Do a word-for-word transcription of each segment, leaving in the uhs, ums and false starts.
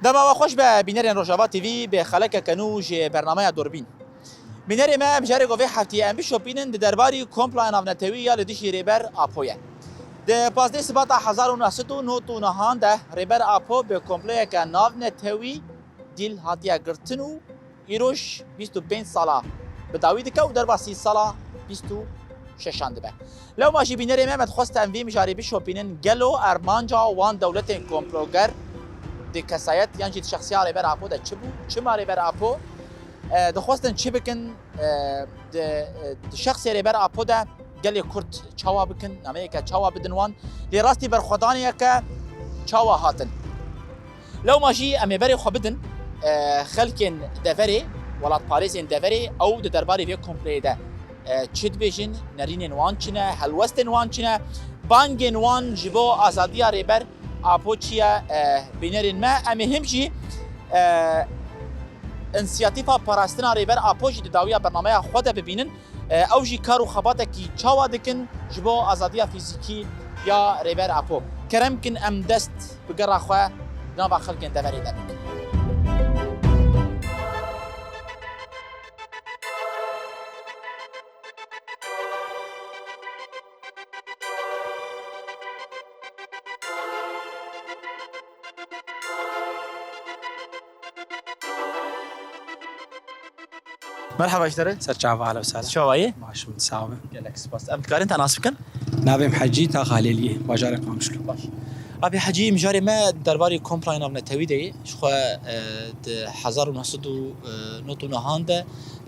Dema we xweş be bînerên Rojava T V, bi xelekeke nû ji bernameya Durbîn. Bînerê me, mijarê ku vê heftiyê em bişopînin di derbarî komploya navnetewî ya li dijî Rêber Apo ye. Di pazdeh Sibata hezar û neh sed û nod û nehan de Rêber Apo bi komployeke navnetewî dîl hatiye girtin û îroj bîst û pênc sala bi dawî dike û derbasî sala bîst û şeşan dibe. Lewma jî bînerê me, me dixwest em vî mijarê bişopînin, gelo armanca wan dewletên komploger di kesayet yan jî di şexsiya Rêber Apo de çi bû? Çima Rêber Apo, e, dixwestin çi bikin, e, di, e, di şexsê Rêber Apo de gelê Kurd çawa bikin, nameyeke çawa bidin wan, lê rastî berxwedaniyeke çawa hatin? Lewma jî em ê berê xwe bidin, e, xelkên deverê, welatparêzên deverê, ew di derbarê vê komployê de, e, çi dibêjin, nerînên wan çi ne, helwestên wan çi ne, bangên wan ji bo azadiya Rêber Apo çi ye, e, bînerên me. Em ê him jî, e, însiyatîfa parastina Rêber Apo jî di dawiya bernameya xwe de bibînin. E, ew jî kar û xebatekî çawa dikin ji bo azadiya fîzîkî ya Rêber Apo? Kerem kin em dest bi gera xwe di nava xelkên deverê de bikin. Merhaba ji te re. Ser çava, ahla û sahla. Çawa yî? Baş im, sağ ol. Gelek spas. Em dikarin te nas bikin? Navê min Hecî, taxa Lêliyê, bajarê Qamişlo. Baş. Abi Hecî, mijarê me derbarê komploya navnetewî de ye. Ji xwe, e, di hezar û neh sed û nod û nehan de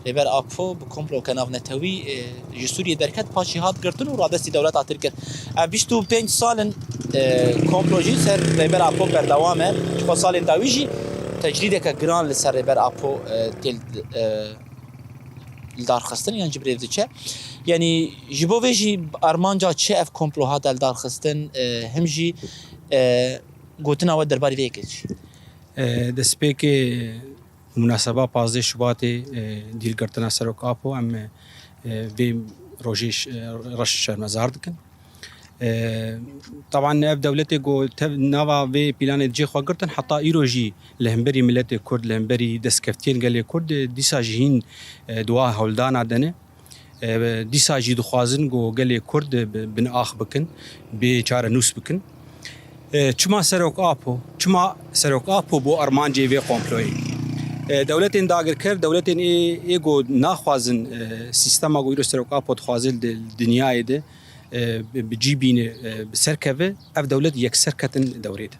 Rêber Apo bi komploke navnetewî, e, ji Sûriyê derket, paşî hat girtin û radestî dewleta Tirk kir. Ev bîst û pênc sal in, e, komplo jî ser Rêber Apo berdewam e. Ji xwe salên dawî jî tecrîdeke giran li ser Rêber Apo, e, tê, e, li dar xistin yan ji birêv diçe. Yanî ji bo vê jî armanca çi ev komplo hate li dar xistin, e, him jî, e, gotina we derbarê vê yekê çi? E, destpêkê Mûnaseba pazdeh Şubatê, e, dîlgirtina Serok Apo, em, e, vê rojê ş-, e, reş şermezar dikin. E, teban ev dewletê ku tev nava vê planê cê xwe girtin, heta îro jî li hemberî miletê Kurd, li hemberî destkeftiyên gelê Kurd, e, dîsa jî hîn, e, di wa hewldana de ne. E, dîsa jî dixwazin ku gelê Kurd bi-, binax bikin, bê çarenûs bikin. E, çima Serok Apo? Çima Serok Apo bû armancê vê komployê? E, dewletên dagirker, dewletên ê, ê ku naxwazin, e, sîstema ku îro Serok Apo dixwaze li dinyayê de, e, bi, bi cî bîne, e, bi ser keve, ev dewlet yekser ketin dewrê de.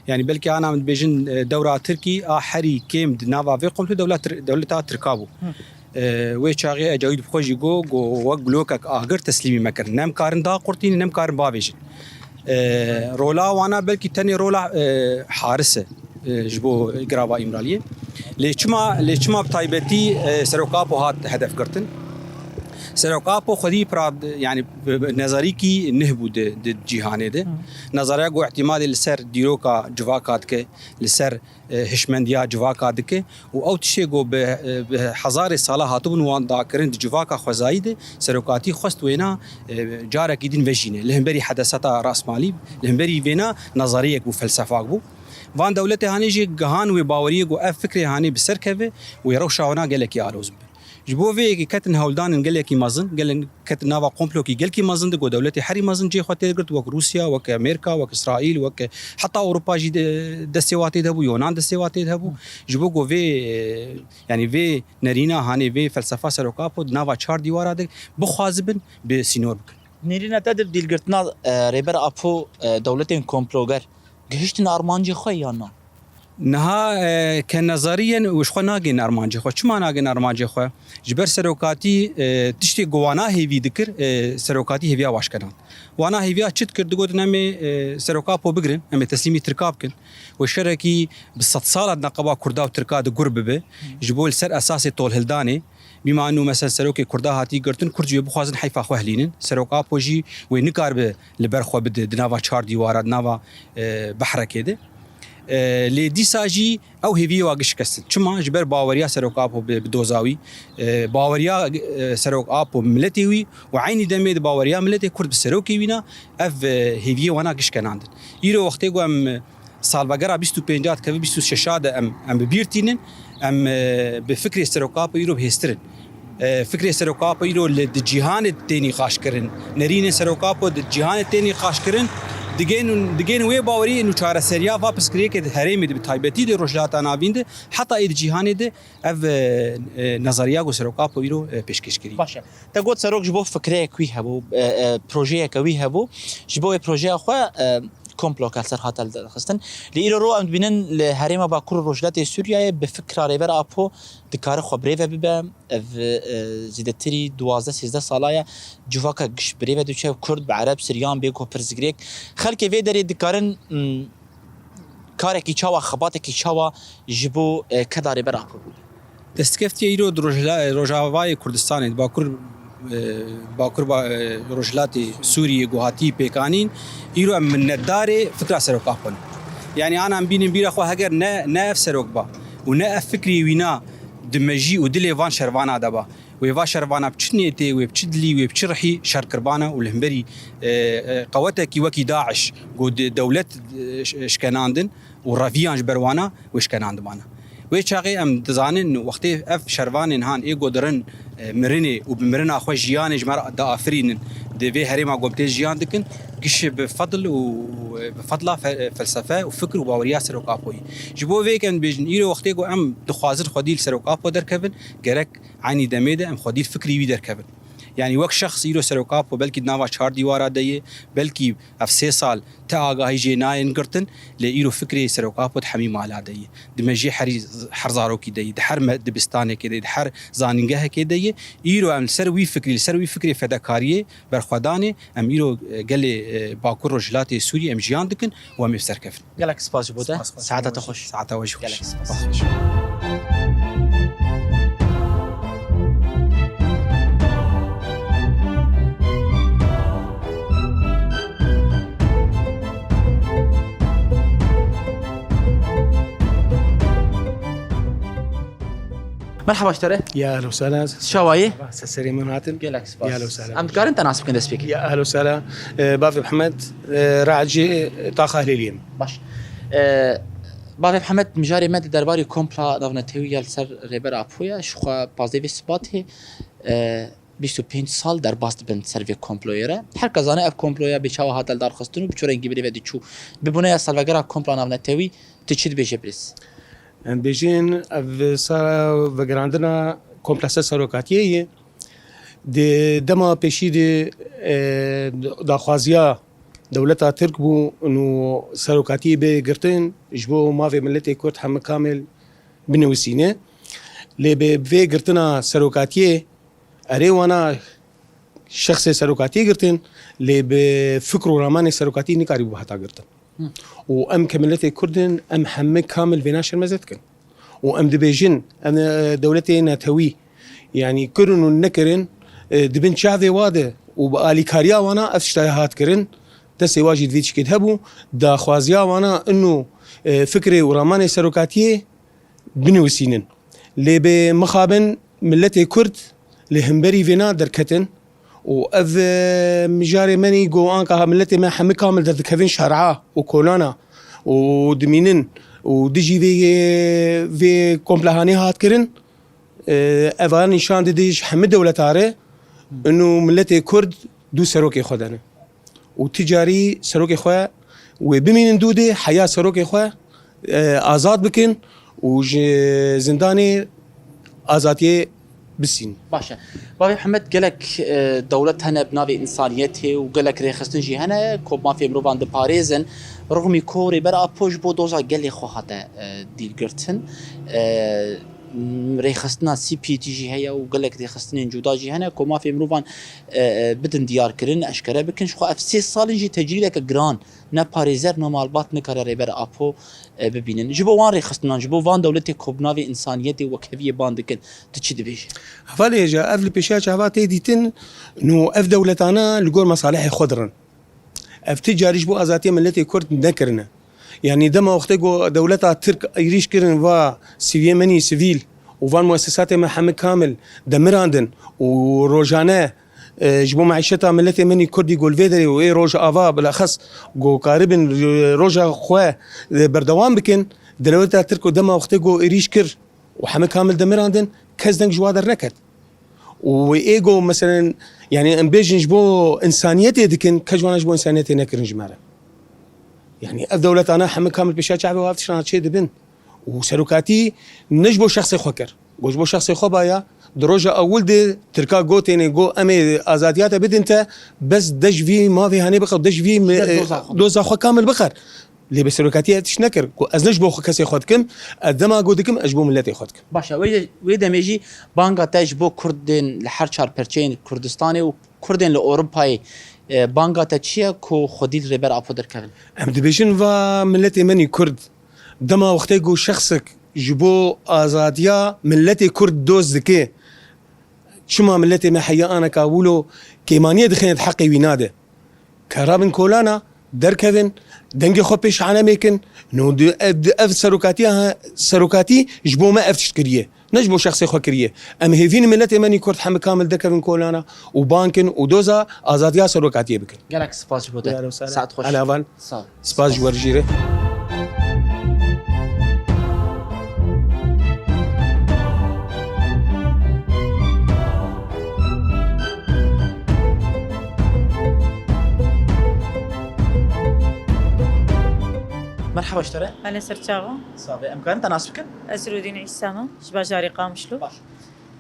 Yanî belkî ana min dibêjin, e, dewra Tirkî a herî kêm di nava vê komplo dewla Tir-, dewleta Tirka bû. Hı. E, wê çaxê Ecawîd bi xwe jî got, got, wek blokek agir teslîmî me kirin. Ne em karin daqurtînin, ne em karin bavêjin. E, rola wana belkî tenê rola, e, Haris e, e, ji bo girava Îmraliyê. Lê çima, lê çima bi taybetî, e, Serok Apo hat hedef girtin? Serok Apo xwedî pira, yanî, nezarîkî nih bû di, di cîhanê de. Hı. Nezariya ku îtîmadê li ser dîroka civaka dike, li ser, e, hişmendiya civaka dike û ew tiştê ku bi, e, bi hezarê sala hatibûn wan dakirin di civaka xwezayî de, serokatî xwest wêna, e, carekî din vejîne. Li hemberî hedeseta rasmalî, li hemberî vêna nazariyek bû, felsefak bû. Van dewletê hanê jî gihan wê baweriyê ku ev fikrê hanê bi ser keve, wê rewşa wana gelekî aloz bibe. Ji bo vê yekê ketin hewldanin gelekî mezin, gelin ketin nava komplokî gelkî mezin de, ku dewletê herî mezin cê xwe tê girt, wek Rûsya, wek Amerîka, wek Îsraîl, wek heta Ewropa jî de, destê wa tê de bû, Yonan destê wa tê de bû. Ji bo ku vê, e, yanî vê nerîna hanê, vê felsefa Serok Apo di nava çar dîwara de bixwazibin, bi sînor bikin. Nêrîna te di dîlgirtina, e, Rêber Apo, e, dewletên komploger gihiştin armancê xwe yan na? Niha, e, ke nezariyen û ji xwe nagên armancê xwe. Çima nagên armancê xwe? Ji ber serokatî, e, tiştê ku wana hêvî dikir, e, serokatî hêviya waşkenan. Wana hêviya çi dikir? Digotin, em ê, e, Serok Apo bigirin, em ê teslîmî Tirka bikin. Wê şerekî bi sedsala di neqeba Kurda û Tirka de gur bibe. Ji bo li ser esasê tolhildanê, bîma nû, mesela, serokê Kurda hatî girtin, Kurd jî wê bixwazin heyfa xwe hilînin. Serok Apo jî wê nikaribe li ber xwe bide di nava çar dîwara, di nava, e, behrekê de. E, lê dîsa jî ew hêviyê wa giş kestin. Çima? Ji ber baweriya Serok Apo bi, bi doza wî, e, baweriya, e, Serok Apo bi miletê wî û eynî demê di baweriya miletê Kurd bi serokê wî na, ev, e, hêviyê wana giş kenandin. Îro wextê ku em, e, Salvegera bîst û pênca dikeve bîst û şeş de em, em bi bîr tînin, em, e, bi fikrê Serok Apo îro bihêztir in. E, fikrê Serok Apo îro li, di cîhanê tê nîqaşkirin. Nerînên Serok Apo di cîhanê tê nîqaşkirin. Digên, digên wê bawerî û çareseriya va pirsgirêkê di herêmê de, bi taybetî di Rojhilata Navîn de, heta ê di cîhanê de ev, e, e, nezeriya ku Serok Apo îro, e, pêşkêş kirî. Baş e. Te got Serok ji bo fikreyek wî hebû, e, e, projeyeke wî hebû. Ji bo wê projeya xwe, e, komploke li ser hate lidarxistin. Lê îro ro em dibînin li herêma Bakur û Rojhilatê Sûriyeyê bi fikra Rêber Apo dikare xwe birêve bibe. Ev, e, zêdetirî duwazdeh sêzdeh sala ye civaka giş birêve diçe, Kurd, bi Ereb, Siryan, bê ku pirsgirêk. Xelkê vê derê dikarin, m, karekî çawa, xebatekî çawa ji bo, e, keda Rêber Apo bû? Destkeftiye îro di Rojhila-, Rojavayê Kurdistanê, di Bakur, e, Bakur ba-, e, Rojhilatê Sûriyê ku hatî pêkanîn, îro em minnetdarê fikra Serok Apo ne. Yanî ana em bînin bîra xwe, heger ne, ne ev serok ba û ne ev fikrê wîna di mejî û dilê van şervana de ba, wê va şervana bi çi niyetê, wê bi çi dilî, wê bi çi rihî şer kirbana û li hemberî, e, e, qewetekî wekî DAIŞ ku di dewlet, e, ş-, şkenandin û reviyan ji ber wana wê şkenandibana. Wê çaxê em dizanin wextê ev şervanên han ê ku dirin, e, mirinê û bi mirina xwe jiyanê ji me re diafirînin, di vê herêma ku em tê jiyan dikin, giş bi fedl û, e, bi fedla fe-, felsefe û fikr û baweriya Serok Apoyî. Ji bo vê yek em dibêjin, îro wextê ku em dixwazin xwedî li Serok Apo derkevin, gerek eynî demê de em xwedî li fikrî wî derkevin. Yanî wek şexs îro Serok Apo belkî di nava çar dîwara de ye, belkî ev sê sal ti agahî jê nayên girtin, lê îro fikrê Serok Apo di hemî mala de ye. Di mejiyê herî, her zarokî de ye, di her me-, dibistanekê de ye, di her zanîngehekê de ye. Îro em li ser wî fikrî, li ser wî fikrê fedekariyê, berxwedanê, em îro, e, gelê, e, Bakur Rojhilatê Sûriyê em jiyan dikin û em ê bi ser kevin. Gelek spas ji bo te. Spas, spas. Saeta te xweş. Saeta we jî xweş. Gelek spas. Xweş. Merhaba ji te re. Ya ehlen we sehlen. Çawa yî? Merhaba, ser serê min hatin. Gelek spas. Ya ehlen we sehlen. Em dikarin te nas bikin destpêkê? Ya ehlen we sehlen. E, Bavê Mihemed, e, racê Taxa Hilêliyê me. Baş. E, Bavê Mihemed, mijarê me di derbarê kompla navnetewî ya li ser Rêber Apo ye. Ji xwe pazdeh Sibatê, e, bîst û pênc sal derbas dibin ser vê komployê re. Her kes zane ev komploya bê çawa hate lidarxistin û bi çi rengî birêve diçû. Bi boneya salvegera kompla navnetewî, tu çi dibêjî birêz? Em dibêjin ev sala vegerandina kompla ser serokatiyê ye. Di dema pêşî de, e, daxwaziya dewleta Tirk bû û serokatiyê bê girtin, ji bo mafê miletê Kurd hemû kamil binivîsîne. Lê bi vê girtina serokatiyê, erê wana şexsê serokatiyê girtin, lê bi fikr û ramanê serokatiyê nikarîbû heta girtin. Hı. Û em ke miletê Kurd in, em hemû kamil vêna şermezê dikin. Û em dibêjin, em, e, dewletê netewî, yanî kirin û nekirin, e, di bin çavê wa de û bi alîkariya wana ev tişta hat kirin, destê wa jî di vê tişkê de hebû, daxwaziya wana ino, e, fikrê û ramanê serokatiyê binivîsînin. Lê bi mixabin miletê Kurd li hemberî vêna derketin û ev, e, mijarê me nî ku anka miletê me hemî kamil derdikevin şer'a û kolana û dimînin û dijî vê, vê komplehanê hat kirin, e, eva nîşan dide ji hemî dewleta re ino miletê Kurd dû serokê xwe de ne. Û ti carî serokê xwe wê bimînin dû dê, heya serokê xwe, e, azad bikin û ji zindanê azadiyê bisîn. Baş e. Bavê Mihemed, gelek, e, dewlet hene bi navê însaniyetê û gelek rêxistin jî hene ku mafê mirovan diparêzin. Rixmî ku Rêber Apo ji bo doza gelê xwe hate, e, dîlgirtin. E, rêxistina C P T jî heye û gelek rêxistinên cuda jî hene ku mafê mirovan, e, e, bidin diyar kirin, eşkere bikin. Ji xwe ev sê sal in jî tecrîdeke giran, ne parêzer, ne malbat nikare Rêber Apo, e, bibînin. Ji bo wan rêxistinan, ji bo van dewletê ku bi navê însaniyetê û wekheviyê ban dikin, tu çi dibêjî? Hevalê hêja, ev li pêşiya çava tê dîtin, nû ev dewletana li gor mesalihê xwe dirin. Ev ti carî ji bo azadiya miletê Kurd nekirine. Yanî dema wextê ku dewleta Tirk êrîş kirin va siviyê me nî sivîl û van muesesatê me hemî kamil demirandin û rojane, e, ji bo meîşeta miletê min î Kurdî ku li vê derê û ê Rojava bilaxes ku karibin, e, roja xwe, e, berdewam bikin, dewleta Tirk û dema wextê ku êrîş kir û hemî kamil demirandin, kes deng ji wa derneket. Û wê ê ku, meselen, yanî em bêjin ji bo însaniyetê dikin, kes ji wan ji bo însaniyetê nekirin ji me re. Yanî ev dewletana hemî kamil pêşa çavê wan ev tiştana çê dibin. Û serokatî ne ji bo şexsê xwe kir. Got ji bo şexsê xwe baya, di roja ewil de Tirka gotêne, got em ê azadiya te bidin te, bes de ji vî mavê hanê bixer, de ji vî, Ji ber e, doza xwe. doza xwe kamil bixer. Lê bi serokatî ev tişt nekir. Got ez ne ji bo xwe kesê xwe dikim, ez dema got dikim, ez ji bo miletê xwe dikim. Baş e, wê, wê demê jî banga te ji bo Kurdên li her çar perçeyên Kurdistanê û Kurdên li Ewropayê, e, banga te çi ye ku xwedî li Rêber Apo derkevin? Em dibêjin va miletê me nî Kurd, dema wextê ku şexsek ji bo azadiya miletê Kurd doz dike, çima miletê me heya aneka wilo kêmaniyê dixine di heqê wî nade? Kerabin kolana, derkevin, dengê xwe pêş alemê kin. No di, ev, di, ev serokatiya, serokatî ji bo me ev tişt kiriye. Ne ji bo şexsê xwe kiriye. Em hêvîn miletê me nî Kurd hemî kamil derkevin kolana û bang kin û doza azadiya serokatiyê bikin. Gelek spas ji bo te. Saet xweş. Elavan. Sağ ol. Spas ji we re jî re. Merhaba ji te re. Hele ser çava. Sağ be. Em karin te nas bikin? Ez Rûdîn Îsa me. Ji bajarê Qamişlo. Baş.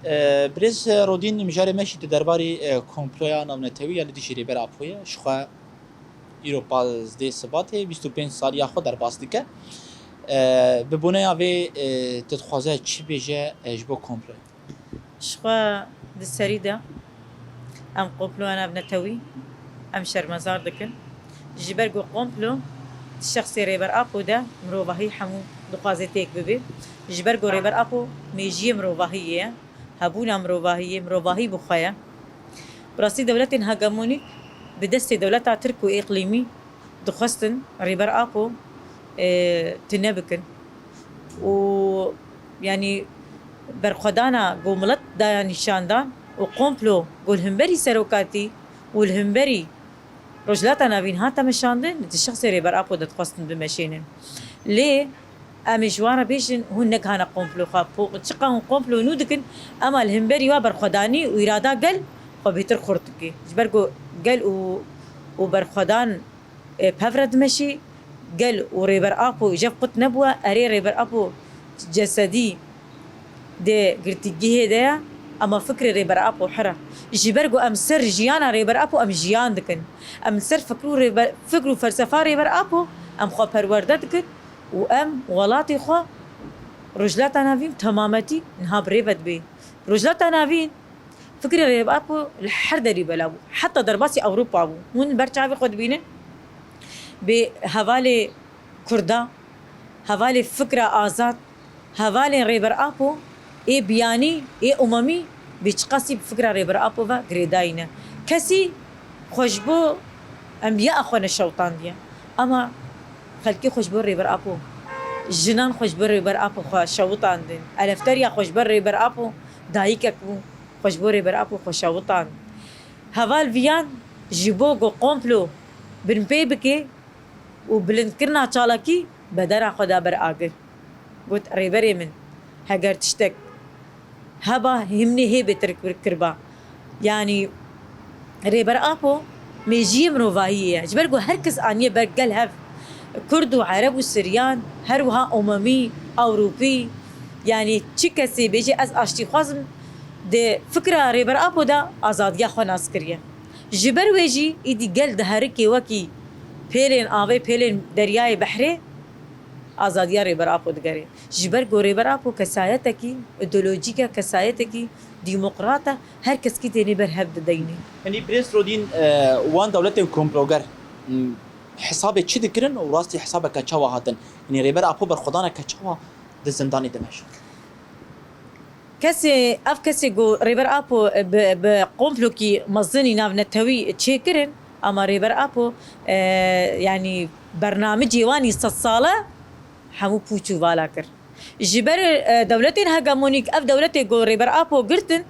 E, birêz Rodîn, mijarê me jî di derbarê, e, komploya navnetewî ya li dijî Rêber Apo ye. Ji xwe îro pazdeh Sibatê bîst û pênc saliya xwe derbas dike. E, bi boneya vê, e, tu dixwaze çi bêje, e, ji bo komployê? Ji xwe di serî de em komploya navnetewî em şermezar dikin. Ji ber ku komplo di şexsê Rêber Apo de mirovahî hemû dixwaze têk bibe. Ji ber ku Rêber Apo mêjiyê mirovahiyê ye, hebûna mirovahiyê, mirovahî bi xwe ye. Bi rastî dewletên hegemonîk bi destê dewleta Tirk û îqlîmî dixwestin Rêber Apo, e, tune bikin. Û, yanî, berxwedana ku milet daya nîşandan û komplo ku li hemberî serokatî û li hemberî Rojhilata Navîn hate meşandin, di şexsê Rêber Apo de dixwestin bimeşênin. Lê em ê ji wan re bêjin, hûn negihane komplo xwe. Po-, çiqa hûn komplo nû dikin, ema li hemberî wa berxwedanî û îrada gel xwe bêtir xurt dike. Ji ber ku gel û, û berxwedan, e, pev re dimeşî, gel û Rêber Apo îcev qut nebûye, erê Rêber Apo cesedî di girtîgehê de ye, ema fikrê Rêber Apo hir e. Ji ber ku em ser jiyana Rêber Apo em jiyan dikin. Em li ser fikr û rêber-, fikr û felsefa Rêber Apo em xwe perwerde dikin û em welatê xwe Rojhilata Navîn temametî niha bi rê ve dibe. Rojhilata Navîn fikrê Rêber Apo li her derî belav bû. Heta derbasî Ewropa bû. Hûn li ber çavê xwe dibînin. Bê hevalê Kurda, hevalê fikra azad, hevalên Rêber Apo ê biyanî, ê umemî bê çiqasî bi fikra Rêber Apo ve girêdayî ne. Kesî xwe ji bo enbiya xwe neşewtandiye. Ema xelkê xwe ji bo Rêber Apo, jinan xwe ji bo Rêber Apo xwe şewitandin. Elefteriya xwe ji bo Rêber Apo, dayikek bû, xwe ji bo Rêber Apo xwe şewitand. Heval viyan ji bo ku komplo binpê bike, û bilindkirina çalakî bedera xwe da ber agir. Got, Rêberê min, heger tiştek heba himnê hê bê tirk bir kirba. Yanî Rêber Apo mêjiyê mirovahiyê ye. Ji ber ku her kes aniye ber gel hev. Kurd û Ereb û Siryan, her wiha Umemî, Ewropî, yanî çi kesê bêje ez aştîxwaz im, di fikra Rêber Apo de azadiya xwe nas kiriye. Ji ber wê jî îdî gel diherike wekî pêlên avê, pêlên deryayê behrê, azadiya Rêber Apo digere. Ji ber ku Rêber Apo kesayetekî îdeolojîk e, kesayetekî demokrat e, her keskî tênê ber hev dideyne. Yanî Birêz Rodîn, e, wan dewletên komploger, m, hesabê çi dikirin û rastî hesabeke çawa hatin? Yanî Rêber Apo berxwedaneke çawa di zindanê dimeşe? Kesê, ev kesê ku Rêber Apo bi, bi komplokî mezinî navnetewî çêkirin, ama Rêber Apo, e, yanî bernamicê wanî sed sale hemû pûç û vala kir. Ji ber, e, dewletên hegemonîk, ev dewletê ku Rêber Apo girtin,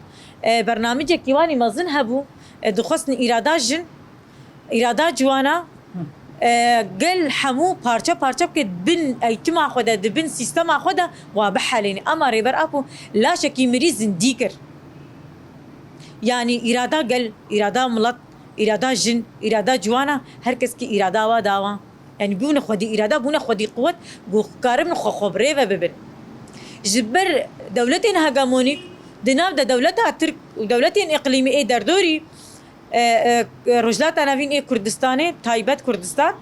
e, bernamicekî wanî mezin hebû, E, dixwestin îrada jin, îrada ciwana, e, gel hemû parçe parçe bike, di bin eğitima xwe de, di bin sîstema xwe de wa bihelêne. Ama Rêber Apo laşekî mirî zindî kir. Yanî îrada gel, îrada milet, îrada jin, îrada ciwana, her kes kî îrada wa dawa. Yanî bûne xwedî îrada, bûne xwedî quwet, ku karibin xwe xwe bi rê ve bibin. Ji ber dewletên hegemonîk, di nav de dewleta Tirk û dewletên îqlîmî ê derdorî, e, e, Rojhilata Navîn ê Kurdistanê, taybet Kurdistan,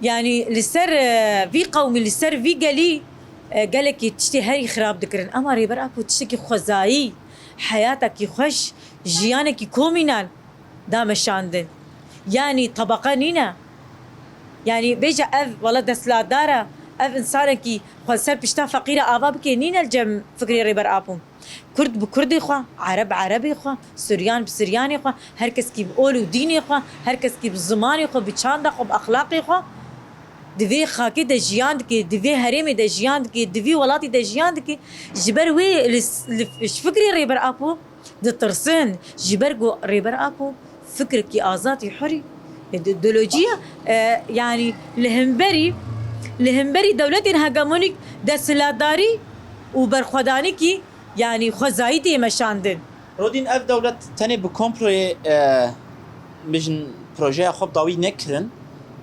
yanî li ser, e, vî qewmî, li ser vî gelî, e, gelekî tiştê herî xirab dikirin. Ema Rêber Apo tiştekî xwezayî, heyatekî xweş, jiyanekî komînal da meşandin. Yanî tebeqe nîne. Yanî bêje ev wela desthilatdar e, ev însanekî xwe ser pişta feqîra ava bike nîne li cem fikrê Rêber Apo. Kurd bi kurdê xwe, Ereb erebê xwe, Suryan bi Suryanê xwe, her keskî bi ol û dînê xwe, her keskî bi zimanê xwe, bi çanda xwe, bi exlaqê xwe di vê xakê de jiyan dike, di vê herêmê de jiyan dike, di vî welatî de jiyan dike. Ji ber wê li, li, ji fikrê Rêber Apo ditirsin. Ji ber ku Rêber Apo fikrekî azad û hurî, ideolojiya, e, yanî li hemberî, li hemberî dewletên hegemonîk desthilatdarî û berxwedanîkî, yanî xwezayî tê meşandin. Rodîn, ev dewlet tenê bi komployê, e, bijin projeya xwe bi dawî nekirin,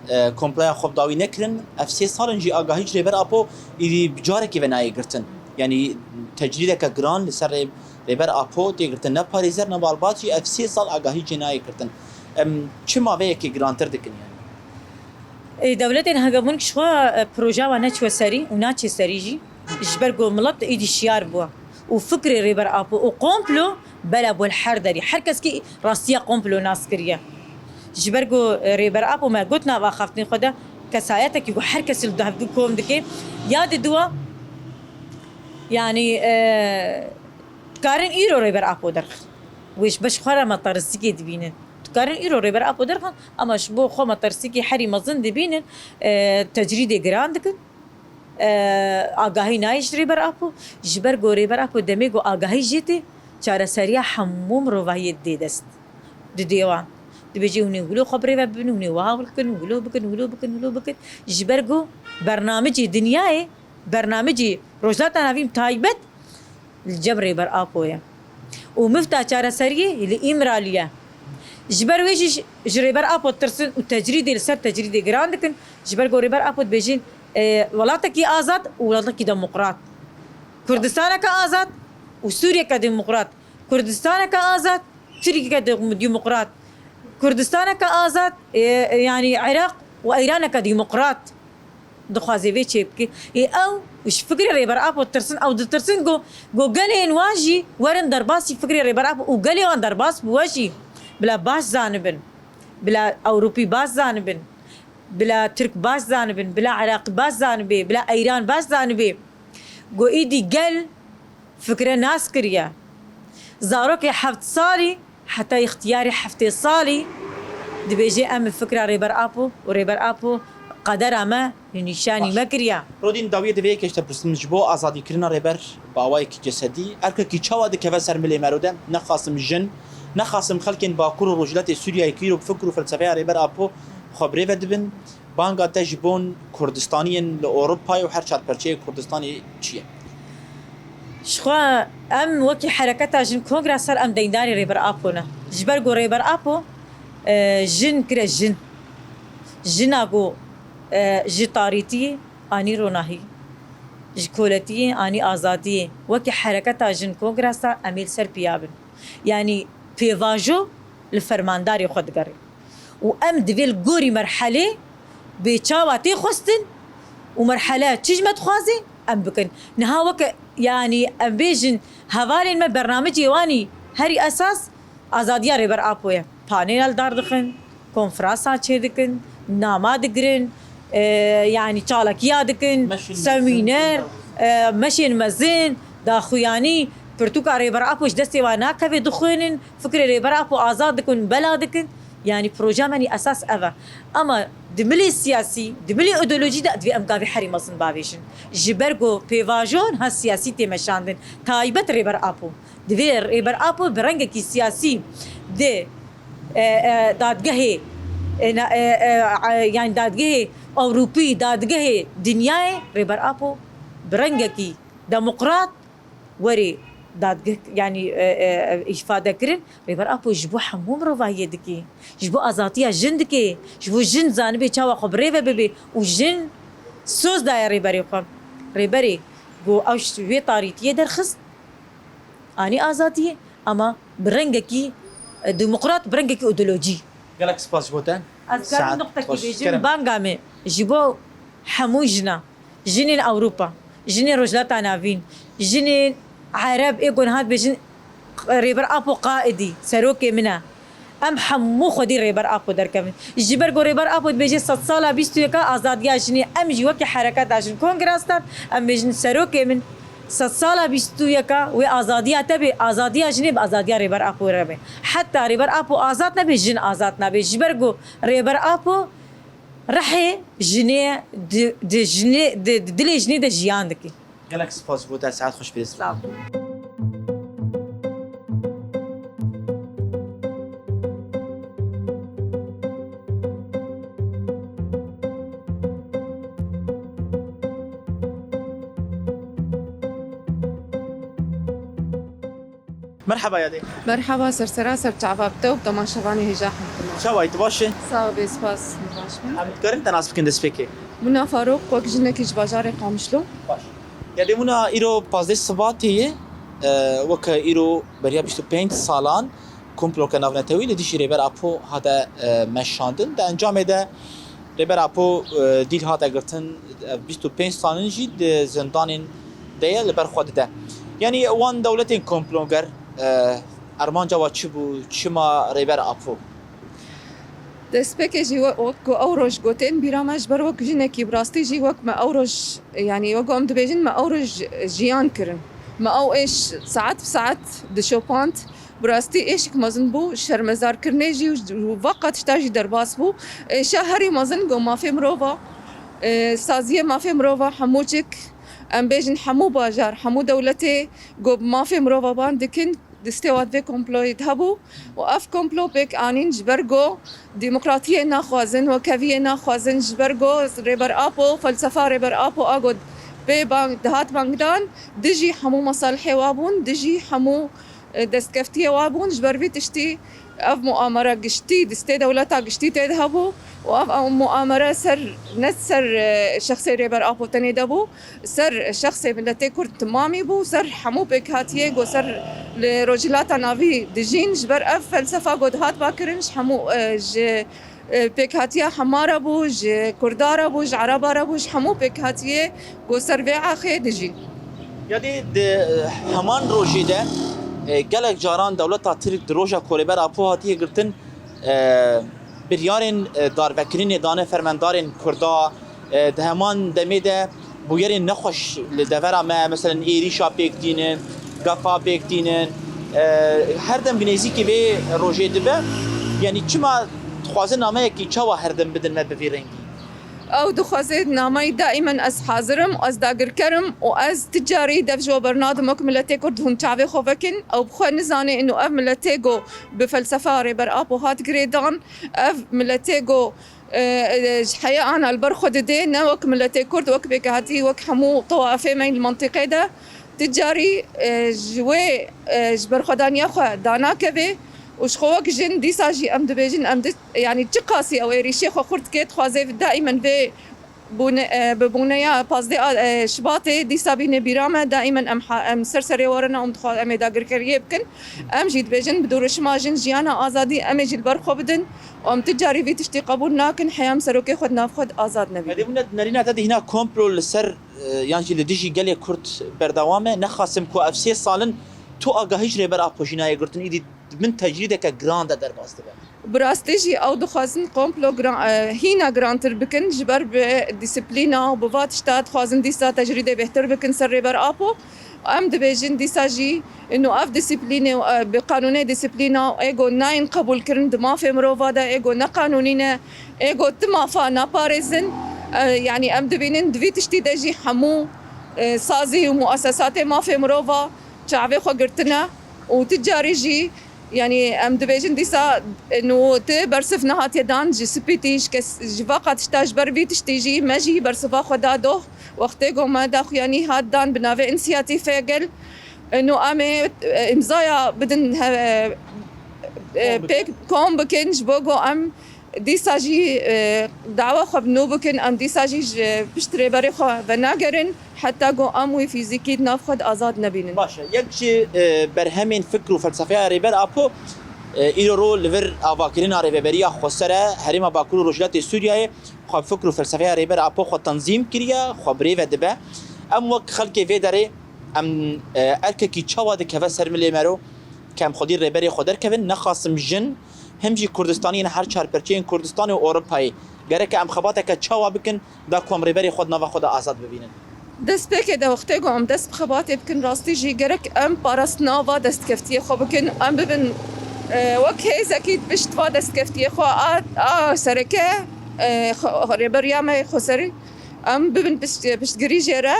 e, komploya xwe bi dawî nekirin. Ev sê sal in jî agahî ji Rêber Apo îdî bi carekê ve nayê girtin. Yanî tecrîdeke giran li ser rê-, Rêber Apo tê girtin. Ne parêzer ne malbat jî ev sê sal agahî jê nayê girtin. Em çima vê yekê girantir dikin yanî? Ê, dewletên hegemonîk ji xwe, e, proja wan neçûye serî û naçê serî jî. Ji ber ku milet êdî şiyar bû û fikrê Rêber Apo û komplo bela bû li her derî. Her kes kî rastiya komplo nas kiriye. Ji ber ku, e, Rêber Apo me got nav axaftinê xwe de kesayetekî ku her kesî li hevdû kom dike, ya diduwa, yanî, e, dikarin îro Rêber Apo derxin. Wê ji beş xwe re me tersîkê dibînin. Dikarin îro Rêber Apo derxin, ama ji bo xwe me tersîkê herî mezin dibînin, e, tecrîdê giran dikin. E, agahî nayê ji Rêber Apo, ji ber ku Rêber Apo demê ku agahî jê tê, çareseriya hemû mirovahiyê didê dest. Didê wan. Dibêje hûn ê wilo xwe bi rê ve bibin, hûn ê wiha bikin, wilo bikin, wilo bikin, wilo bikin. Ji ber ku bernamicê dinyayê, bernamicê Rojhilata Navîn taybet li cem Rêber Apo ye. Û mifta çareseriyê li Îmralî ye. Ji ber wê jî ji, ji Rêber Apo ditirsin û tecrîdê li ser tecrîdê giran dikin. Ji ber ku Rêber Apo dibêjin, e, welatekî azad û welatekî demokrat. Kurdistaneke azad û Sûriyeke demokrat. Kurdistaneke azad, Tirkiyeke de-, demokrat. Kurdistaneke azad, e, e, yanî Iraq û Îraneke demokrat. Dixwaze vê çê bike. Ê ew ji fikrê Rêber Apo ditirsin, ew ditirsin ku, ku gelên wan jî werin derbasî fikrê Rêber Apo û gelê wan derbas bi we jî bila baş zanibin, bila Ewropî baş zanibin, bila Tirk baş zanibin, bila Iraqî baş zanibe, bila Îran baş zanibe. Ku êdî gel fikre nas kiriye. Zarokê heft salî heta îxtiyarê heftê salî dibêje, em bi fikra Rêber Apo û Rêber Apo qedera me li nîşanî Baş. me kiriye. Rodîn, dawiyê divê yekê ji te pirsim, ji bo azadîkirina Rêber bi awayekî cesedî, erkekî çawa dikeve ser milê mero de? Nexasim jin, nexasim xelkên Bakur û Rojhilatê Sûriyeyê kî îro bi fikr û felsefeya Rêber Apo xwe bi rê ve dibin, banga te ji bo Kurdistaniyên li Ewropayê û her çar perçeyê Kurdistanê çi ye? Ji xwe em wekî hereketa jin kongra ser em deyndarê Rêber Apo ne. Ji ber ku Rêber Apo, e, jin kire jin. Jina ku, e, ji tarîtiyê anî ronahî, ji koletiyê anî azadiyê. Wekî hereketa jin kongra ser em ê li ser piya bin. Yanî pêvajo li fermandarê xwe digerê. Û em divê li gorî merhelê bê çawa tê xwestin û merhele çi ji me dixwaze em bikin. Niha weke, yanî em bêjin hevalên me bernamicê wanî herî esas azadiya Rêber Apo ye. Panel dardixin, konferansan çêdikin, nama digirin, e, yanî çalakiya dikin, Meşên semîner, mezin. e, meşên mezin, daxuyanî, pirtûka Rêber Apo ji destê wan nakeve dixwînin, fikrê Rêber Apo azad dikin, bela dikin. Yanî projeya me nî esas ev e. Ama di milê siyasî, di milê îdeolojî de divê em gavê herî mezin bavêjin. Ji ber ku pêvajo niha siyasî tê meşandin. Taybet Rêber Apo. Divê Rêber Apo bi rengekî siyasî di, e, e, dadgehê, e, na-, e, e, e, yanî dadgehê Ewropî, dadgehê dinyayê Rêber Apo bi rengekî demokrat werê dadgeh, yanî, e, e, e, îfade kirin. Rêber Apo ji bo hemû mirovahiyê dike. Ji bo azadiya jin dike. Ji bo jin zanibê çawa xwe bi rê ve bibe û jin soz daye rêberê xwe. Rêberê ku ew ji wê tarîtiyê derxist, anî azadiyê, ama bi rengekî, e, demokrat, bi rengekî îdeolojî. Gelek spas ji bo te. Ez karim Saet nuqtekî xweş. Bêjim, Kerem. Banga me ji bo hemû jina, jinên Ewropa, jinên Rojhilata Navîn, jinên Ereb ê ku niha dibêjin Rêber Apo qaidî, serokê min e. Em hemû xwedî Rêber Apo derkevin. Ji ber ku Rêber Apo dibêje sedsala bîst û yeka azadiya jinê, em jî wekî hereketa jin kongre star, em bêjin serokê min sedsala bîst û yeka wê azadiya te be, azadiya jinê bi azadiya Rêber Apo re be. Heta Rêber Apo azad nebe, jin azad nabe. Ji ber ku Rêber Apo rihê jinê di, di jinê, di, di dilê jinê de jiyan dike. Gelek spas bo te, saet xweş bê. Sağ ol. Merheba yadê. Merheba, ser sera ser çava bi te û bi temaşevanê hêja hemkuna. Çawa yî, tu baş î? Sağ ol, bê spas, baş me. Em dikarin te nas bikin destpêkê? Min nav Faruk, wek jinekî ji bajarê Qamişlo. Baş. Yadê, muna îro pazdeh Sibatê ye, e, weke îro beriya bîst û pênc salan komploke navnetewî li dijî Rêber Apo hate, e, meşandin. Di encamê de Rêber Apo, e, dîl hate girtin, ev bîst û pênc salin jî di zindanên de ye, li ber xwe dide. Yanî wan dewletên komploger, e, armanca wa çi bû, çima Rêber Apo? Destpêkê jî we-, wek ku ew roj gotên bîra me, ji ber wek jinekî bi rastî jî wek me ew roj, yanî wek ku em dibêjin me ew roj jiyan kirin. Me ew êş saet bi saet dişopand. Bi rastî êşik mezin bû, şermezarkirinê jî û veqa tişta jî derbas bû. Êşa herî mezin go mafê mirova, e, saziyê mafê mirova hemû cik, em bêjin hemû bajar, hemû dewletê go bi mafê mirova ban dikin, destê wan vê komployê de hebû û ev komplo pêk anîn ji ber go demokratiyê naxwazin, wekheviyê naxwazin, ji ber go Rêber Apo, felsefa Rêber Apo a go pê bang, dihat bangdan, dijî hemû mesalihê wa bûn, dijî hemû e, destkeftiyê wa bûn, ji ber vî tiştî ev muamere giştî, destê dewleta giştî tê de hebû û ev, ev muamere ser, ne ser, e, şexsê Rêber Apo tenê de bû, ser şexsê miletê Kurd timamî bû, ser hemû pêkhatiyê ku ser li Rojhilata Navî dijîn, ji ber ev felsefa ku dihat vekirin, ji hemû, e, ji e, pêkhatiya hema re bû, ji Kurda re bû, ji Ereba re bû, ji hemû pêkhatiyê ku ser vê axê dijîn. Yadê di, e, heman rojê de, e, gelek caran dewleta Tirk di roja ku Rêber Apo hatiye girtin, e, biryarên, e, darvekirinê dane fermendarên Kurda, e, di heman demê de bûyerên nexweş li devera me, meselen êrîşa pêk tînin, gefa pêk tînin, e, her dem bi nêzîkî vê rojê dibe. Yanî çima dixwazin nameyekî çawa her dem bidin me bi vî rengî? Ew dixwaze nameyî daîmen ez hazir im, ez dagirker im û ez ti carî dev ji we bernadim wek miletê Kurd hûn çavê xwe vekin. Ew bi xwe nizane ino ev miletê go bi felsefa Rêber Apo hat girêdan, ev miletê go e, e, ji heya ana li ber xwe didê, ne wek miletê Kurd, wek pêkhatî, wek hemû tewafê me li mentiqê de. Ti carî, e, ji wê, e, ji berxwedaniya xwe danakeve û ji xwe wek jin dîsa jî em dibêjin, em di, yanî çiqasî ew êrîşê xwe xurt dike, dixwaze daîmen vê bûne, e, bi bûneya pazdeh a, e, Şibatê dîsa bîne bîra me, daîmen em ha-, em ser serê warine û em dixwa-, em ê dagirkeriyê bikin. Em jî dibêjin bi dûrişima jin jiyana azadî, em ê jî li ber xwe bidin. Em ti carî vî tiştî qebûl nakin, heya em serokê xwe di nav xwe de azad nebînin. Hêdî bûne di nerîna te de hîna komplo li ser, e, yan jî li dijî gelê Kurd berdewam e. Nexasim ku ev sê sal in tu agahî ji Rêber Apo jî nayê girtin, îdî di bin tecrîdeke giran de derbas dibe. Bi rastî jî ew dixwazin komplo giran, e, hîna girantir bikin, ji ber bi dîsiplîna û bi va tişta dixwazin dîsa tecrîdê bêhtir bikin ser Rêber Apo. Em dibêjin dîsa jî ino ev disiplînê û, e, bi qanûnê disiplîna ê ku nayên qebûlkirin di mafê mirova de, ê ku ne qanûnî ne, ê ku ti mafa naparêzin. E, yanî em dibînin di vî tiştî de jî hemû, e, sazî û muesesatê mafê mirova çavê xwe girtine û ti carî jî, yanî em dibêjin dîsa, e, nû ti bersiv nehatiye dan ji spîtî, ji kes, ji va qatişta ji ber vî tiştî jî me jî bersiva xwe da doh. Wextê ku me daxuyanî hat dan bi navê însiyatîfê gel, e, nû em ê, e, îmzaya bidin, he, e, e, pêk kom bikin, ji bo ku em dîsa jî, e, dawa xwe bi nû bikin, em dîsa jî ji pişt rêberê xwe venagerin, heta ku em wî fîzîkî di nav xwe de azad nebînin. Baş e. Yek ji, e, berhemên fikr û felsefeya Rêber Apo, e, îro ro li vir avakirina rêveberiya xweser e, Herêma Bakur û Rojhilatê Sûriyeyê xwe fikr û felsefeya Rêber Apo xwe tenzîm kiriye, xwe bi rê ve dibe. Em wek xelkê vê derê, em, e, erkekî çawa dikeve ser milê me ro, ke em xwedî rêberê xwe derkevin, nexasim jin, him jî Kurdistaniyên her çar perçeyên Kurdistanê û Ewropayê. Gereke em xebateke çawa bikin, da ku em rêberê xwe di nava xwe de azad bibînin? Destpêkê de wextê ku em dest bi xebatê bikin, rastî jî gerek em parastina va destkeftiyê xwe bikin, em bibin, e, wek hêzekî pişt va destkeftiyê xwe a, a sereke, e, xwe, rêberiya me xweserî, em bibin pişt, piştgirî jê re.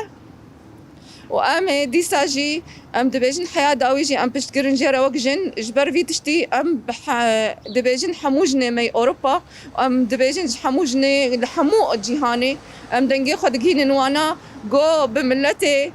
Û em ê dîsa jî, em dibêjin heya dawî jî em piştgirin jê re wek jin, ji ber vî tiştî em bi he-, dibêjin hemû jinê me yê Ewropa, em dibêjin ji hemû jinê li hemû cîhanê, em dengê xwe digihînin wana, go bi miletê,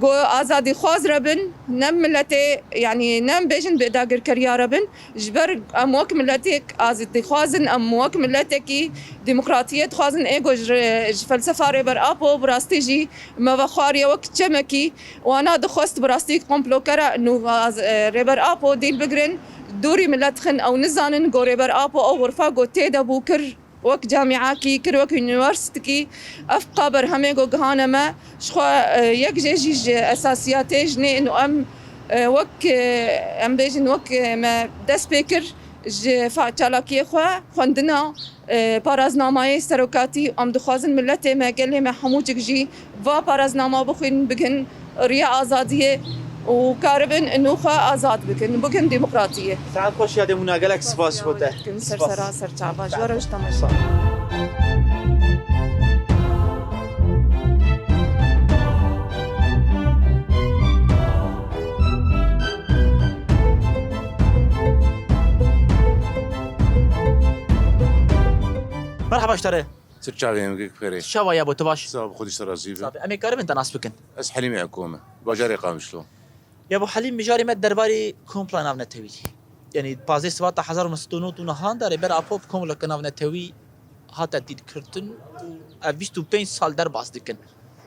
go azadîxwaz re bin, ne miletê, yanî ne em bêjin bi dagirkeriya re bin. Ji ber em wek miletêk azadî dixwazin, em wek miletekî demokratiyê dixwazin, ê ku ji, ji felsefa Rêber Apo bi rastî jî me vexwariye wek çemekî wana dixwest bi rastî komplokera nû, e, Rêber Apo dîl bigirin, dûrî milet xin ew nizanin ku Rêber Apo ew xurfa ku tê de bû kir, wek camîakî kir, wek unîversîtikî, ev qa berhemê ku gihane me, ji xwe, e, yek jê jî ji esasiyatê jinê û em, e, wek, e, em bêjin wek, e, me dest pê kir ji fa-, çalakiyê xwe, xwendina, e, paraznamayê serokatî, em dixwazin miletê me, gelê me hemûcik jî va paraznama bixwînin, bigin riya azadiyê û karibin û xwe azad bikin, bikin demokratiyê. Saet xweş ya demûna, gelek spas bo te. Ser sera ser çava. Ji we re ji temaşe. Merhaba ji te re. Çi çavê em gik bixêrê. Çawa ya bo tu baş? Sağ ol, Xwedî ji te razî be. Sağ be. Em ê karibin te nas bikin? Ez Helîmê Eko me. Bajarê Qamişlo. Ya bo Helîm, mijarê me derbarê komploya navnetewî. Yanî pazdeh Sibata hezar û neh sed û nod û nehan de Rêber Apo bi kompleke navnetewî hate dîrkirtin û ev bîst û pênc sal derbas dikin.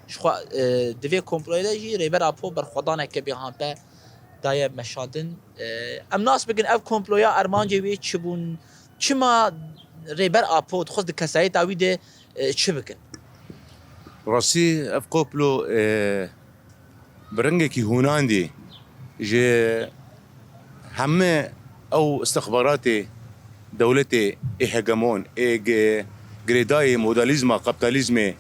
Ji xwe, e, di vê komployê de jî Rêber Apo berxwedaneke bêhampe daye meşandin. E, em nas bikin ev komploya armancê wê çi bûn? Çima Rêber Apo dixwest di kesayeta wî de, e, çi bikin? Rastî ev komplo, e, bi rengekî hûnandî ji hemû ew istixbaratê dewletê ê hegemon, ê gi-, girêdayî modalîzma kapîtalîzmê,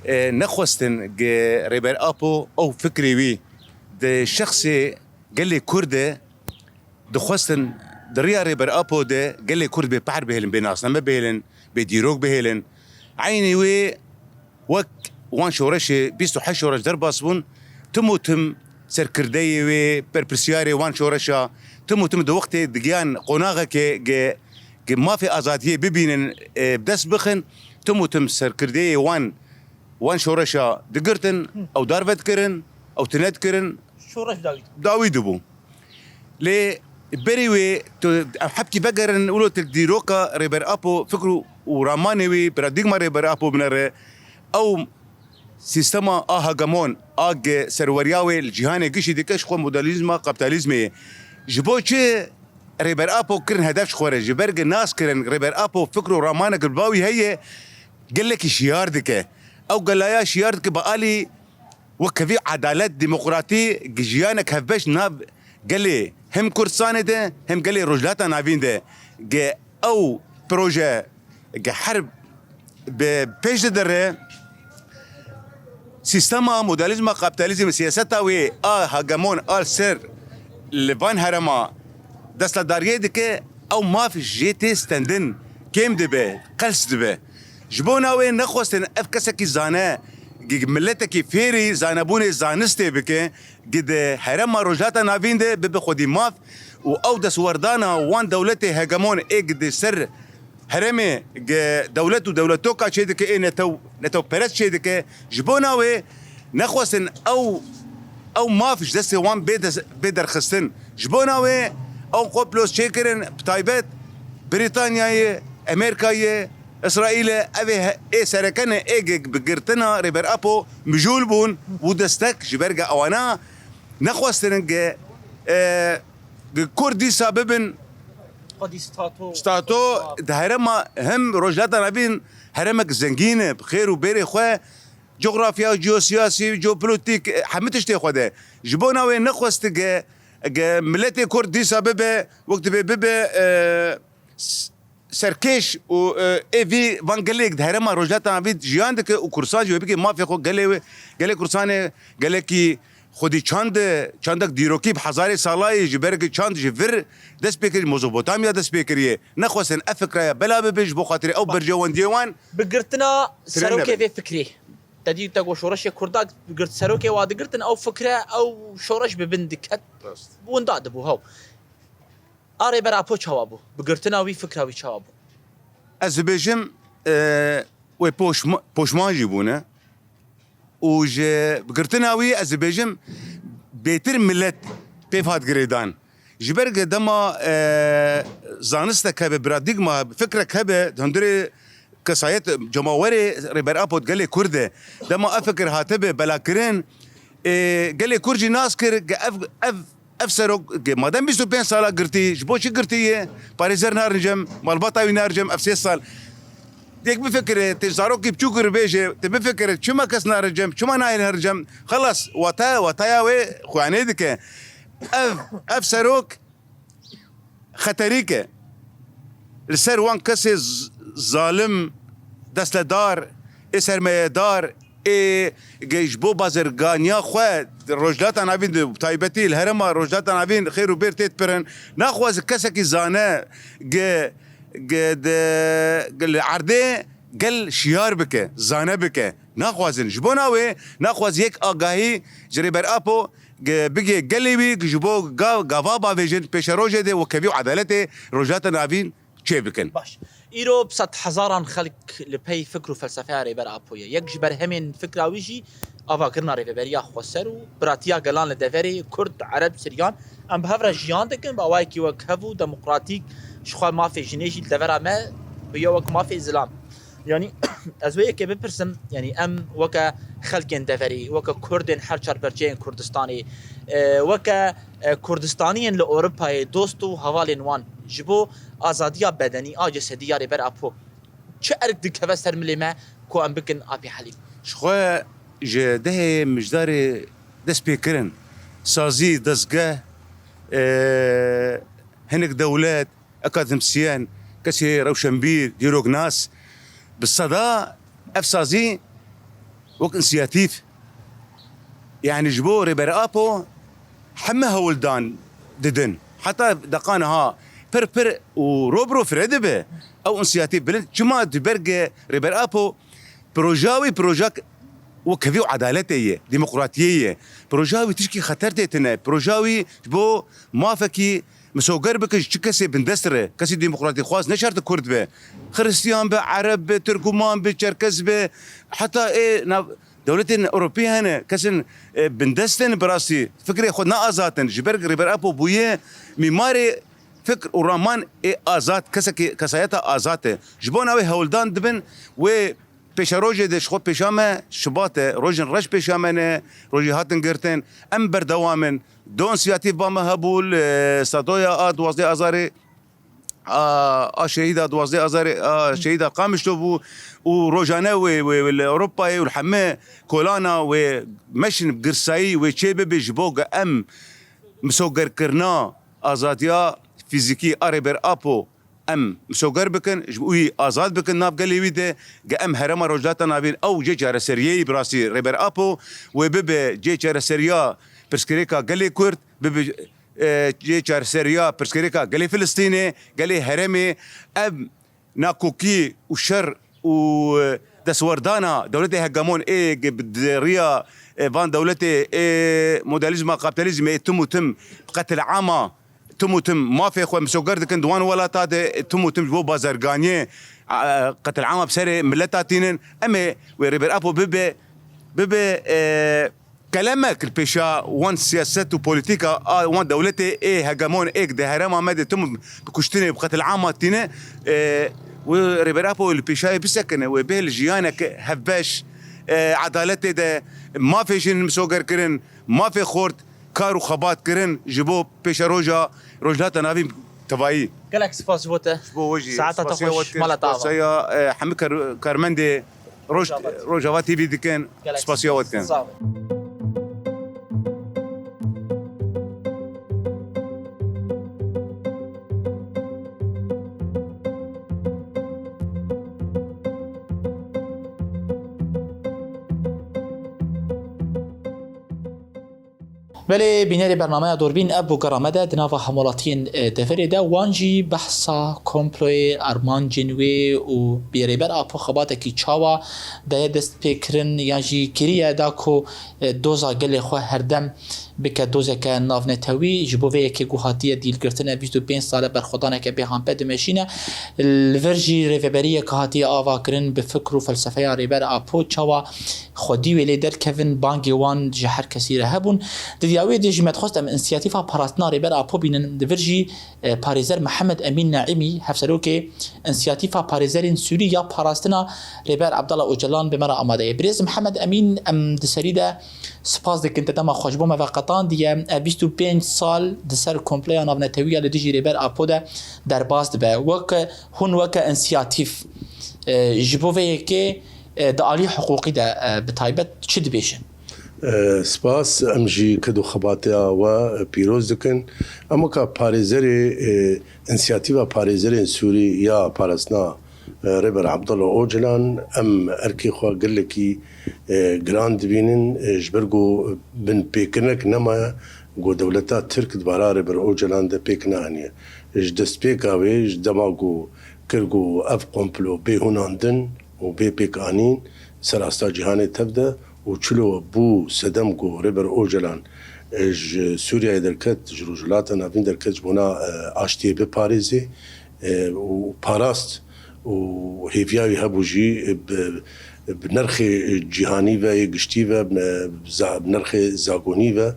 e, nexwestin gi Rêber Apo ew fikrê wî di şexsê gelê Kurd de dixwestin di riya Rêber Apo de gelê Kurd bê pehr bihêlin, bê nasname bihêlin, bê dîrok bihêlin. Eynî wê wek wan şoreşê bîst û heşt şoreş derbas bûn, tim û tim serkirdeyê wê, berpirsiyarê wan şoreşa, tim û tim di wextê digiyan qonaxekê ge, ge mafê azadiyê bibînin, e, bi dest bixin, tim û tim serkirdeyê wan, wan şoreşa digirtin, ew darve dikirin, ew tune dikirin. Şoreş dawî dibû. Dawî dibû. Lê berî wê tu ev hepkî vegerin, wilo tu dîroka Rêber Apo, fikr û, û ramanê wî, paradîgma Rêber Apo binere, ew sîstema a hegemon, a ge serweriya wê li cîhanê gişî dike, ji xwe modalîzma kapîtalîzmê ye. Ji bo çi Rêber Apo kirin hedef ji xwe re? Ji ber ge nas kirin Rêber Apo fikr û ramanek li ba wî heye, gelekî şiyar dike. Ew gelaya şiyar dike bi alî wek hevî edalet, demokratî, gi jiyanek hevbeş nav gelê hem Kurdistanê de hem gelê Rojhilata Navîn de, gi ew proje gi herb bi pêş de dere, Sîstema modelîzma kapîtalîzm, siyaseta wê a hegemon a li ser li van herema destledariyê dike, ew maf jê tê stendin, kêm dibe, qels dibe. Ji bona wê nexwestin ev kesekî zane, gi-, miletekî fêrî zanebûnê zanistê bike, gi di herema Rojhilata Navîn de bibe xwedî maf û ew destwerdana wan dewletê hegemon ê gi di ser herêmê gi dewlet û dewletoka çêdike, ê netew-, netewperest çêdike. Ji bona wê nexwestin ew, ew maf ji destê wan bê des-, bê derxistin. Ji bona wê ew komploz çêkirin, bi taybet Brîtanyayê, Amerîkayê, Îsraîlê, ev ê he-, ê sereke ne, ê gi bi girtina Rêber Apo mijûl bûn û destek ji ber ge ewana nexwestinin ge, e, gi Kurd dîsa bibin Xwedî stato. Stato di herêma hem Rojhilata Navîn heremek zengîn e, bi xêr û bêrê xwe, coxrafya, jeosiyasî, jeopolitîk, e, hemî tiştê xwe de. Ji bona wê nexwest ge, ge miletê Kurd dîsa bibe, wek dibê bibe, e, s-, serkêş û, e, ê vî van gelê di herêma Rojhilata Navîn jiyan dike û Kursan jî wê bike mafê xwe gelê wê, gelê Kursanê, gelekî xwedî çand e, çandek dîrokî bi hezarê salayê ji ber ke çand ji vir dest pê kir, Mezopotamya dest pê kiriye. Nexwestin ev fikraya bela bibe ji bo xatirê ew berjewendiyê wan. Bi girtina serokê vê fikrê. Te dî te got şoreşê Kurda girt serokê wa digirtin, ew fikre, ew şoreş bi bin diket. Rast. Winda dibû, hew. A Rêber Apo çawa bû? Bi girtina wî fikra wî çawa bû? Ez dibêjim, e, wê poşma-, poşman jî bûne. Û ji girtina wî ez dibêjim, bêtir milet pêv hat girêdan. Ji ber ke dema, e, zanistek hebe, pradîgma, fikrek hebe, di hundirê kesayet, cemawerê Rêber Apo di gelê Kurd de, dema ev fikir hatibe belakirin, e, gelê Kurd jî nas kir ke ev, ev, ev serok, ke madem bîst û pênc sala girtî, ji bo çi girtî ye? Parêzer narin cem, malbata wî narin cem, ev sê sal. Yek bifikire, tê zarokî biçûk re bêje, tê bifikire, çima kes narin cem, çima nayên herin cem? Xelas, wate, wataya wê xuyanê dike. Ev, ev serok xeterîk e. Li ser wan kesê z-, zalim, destedar, ê sermayedar, ê ge-, ji bo bazirganiya xwe di Rojhilata Navîn de, bi taybetî li herêma Rojhilata Navîn xêr û bêr tê dipirin. Naxwaze kesekî zane ge-, ge-, de-, ge-, li erdê gel şiyar bike, zane bike. Naxwazin. Ji bona wê naxwaz yek agahî ji Rêber Apo ge-, bigê gelê wî ji bo ga-, gava bavêjin pêşerojê de wekevî û edaletê Rojhilata Navîn çê bikin. Baş. Îro bi sedhezaran xelk li pey fikr û felsefeya Rêber Apo ye. Yek ji berhemên fikra wî jî avakirina rêveberiya xweser û biratiya gelan li deverê Kurd, Ereb, Siryan. Em bi hev re jiyan dikin, bi awayekî wekhev û demokratîk ji xwe mafê jinê jî li devera me bi yo wek mafê zilam. Yanî ez wê yekê bipirsim, yanî em weke xelkên deverê, weke Kurdên her çar perçeyên Kurdistanê, e, weke, e, Kurdistaniyên li Ewropayê, dost û hevalên wan ji bo azadiya bedenî a cesedî ya Rêber Apo çi erk dikeve ser milê me ku em bikin Apê Helîm? Ji xwe ji dehê Mijdarê dest pê kirin, sazî, dezgeh, e, hinek dewlet, akademîsyen, kesê rewşenbîr, dîroknas, bi seda ev sazî wek însiyatîf, yanî ji bo Rêber Apo heme hewldan didin. Heta deqa niha pir pir û ro bi ro fire dibe ew însiyatîf bilind. Çima? Di ber ke Rêber Apo proja wî projak wekevî û edaletê ye, demokratiyê ye. Proja wî tişkî xeter tê tine. Proja wî ji bo mafekî misoger bike ji çi kesê bindest re, kesê demokratîxwaz, ne şert Kurd be. Xiristiyan be, Ereb be, Tirkûman be, Çerkez be, heta ê nav-, dewletên Ewropî hene, kesên, e, bindest in bi rastî, fikrê xwe ne azad in. Ji ber Rêber Apo bûye mîmarê fikr û raman ê azad, kesekî, kesayeta azad e. Ji bona wê hewldan dibin, wê pêşerojê de ji xwe pêşa me Şubat e, rojên reş pêşa me ne, rojê hatin girtin, em berdewam in. Du însiyatîf ba me hebû li statoya a duwazdeh Azarê, a, a şehîda duwazdeh Azarê, a şehîda Qamişlo bû û rojane wê, wê, wê li Ewropayê û li hemî kolana wê meşin girsayî wê çê bibe ji bo ke em misogerkirina azadiya fîzîkî a Rêber Apo em misoger bikin, ji wî azad bikin nav gelê wî de, ge em herêma Rojhilata Navîn ew cê çareseriyê yî bi rastî Rêber Apo wê bibe cê çareseriya pirsgirêka gelê Kurd, bibe, e, cê çareseriya pirsgirêka gelê Filistînê, gelê herêmê. Em nakokî û şer û, e, destwerdana dewletê hegemon ê ge bi riya, e, van dewletê ê modelîzma kapîtalîzmê ê tim û tim qetilama, tim û tim mafê xwe misoger dikin di wan welata de, tim û tim ji bo bazerganiyê, e, qetilama bi serê mileta tînin. Em ê wê Rêber Apo bibe, bibe, e, kelemek li pêşa wan siyaset û polîtîka a wan dewletê ê hegemon êk di herêma me de tim bi kuştinê bi qetilama tîne, e, wê Rêber Apo li pêşayê bisekine, wê bê li jiyanek hevbeş, e, edaletê de mafê jin misoger kirin, mafê xort, kar û xebat kirin ji bo pêşeroja Rojhilata Navîn tevayî. Gelek spas ji bo te. Ji bo we jî. Saeta te spasiya xweş, we dikin, mala te ava. Spasiya, e, hemî kar-, karmendê Roj-, Rojava T V. Rojava T V dikin. Gelek spasiya we dikin. Sağ ol. Belê, bînerê bernameya Durbîn, ev bû gera me de di nava hemwelatiyên, e, deverê de, wan jî behsa komployê, armancên wê û bi Rêber Apo xebatekî çawa daye dest pê kirin yan jî kiriye da ku, e, doza gelê xwe herdem bike dozeke navnetewî. Ji bo vê yekê ku hatiye dîlgirtine bîst û pênc sal e, berxwedaneke bêhampe dimeşîne. Li vir jî rêveberiyeke hatiye avakirin bi fikr û felsefeya Rêber Apo çawa xwedî wê lê derkevin, bangê wan ji her kesî re hebûn. Di diya wê de jî me dixwest em însiyatîfa parastina Rêber Apo bînin. Di vir jî, e, parêzer Mihemed Emîn Naîmî, hevserokê însiyatîfa parêzerên Sûrî ya parastina Rêber Abdullah Ocalan bi me re amade ye. Birêz Mihemed Emîn, em di serî de spas dikin te dema xwe ji bo me veqetandiye. Ev bîst û pênc sal di ser komploya navnetewî ya li dijî Rêber Apo de derbas dibe. Weke hûn weke însiyatîf, e, ji bo vê yekê, e, di alî hiqûqî de, e, bi taybet çi dibêjin? E, spas, em jî ked û xebatiya we pîroz dikin. Em weka parêzerê, e, însiyatîfa parêzerên Sûrî ya parastina, e, Rêber Abdullah Ocalan, em erkê xwe gelekî, e, giran dibînin, e, ji ber ku binpêkirinek nemaye ku dewleta Tirk di bara Rêber Ocalan de pêk neaniye. Ji destpêka wê, ji dema ku kir ku ev komplo bê hûnandin û bê pêkanîn ser asta cîhanê tev de û çilo bû sedem ku Rêber Ocalan, e, ji Sûriyeyê derket, ji Rojhilata Navîn derket, ji bona, e, aştiyê biparêzê, e, û parast û hêviya wî hebû jî, e, bi, bi nirxê cîhanî ve yê giştî ve, bi, za-, bi nirxê zagonî ve,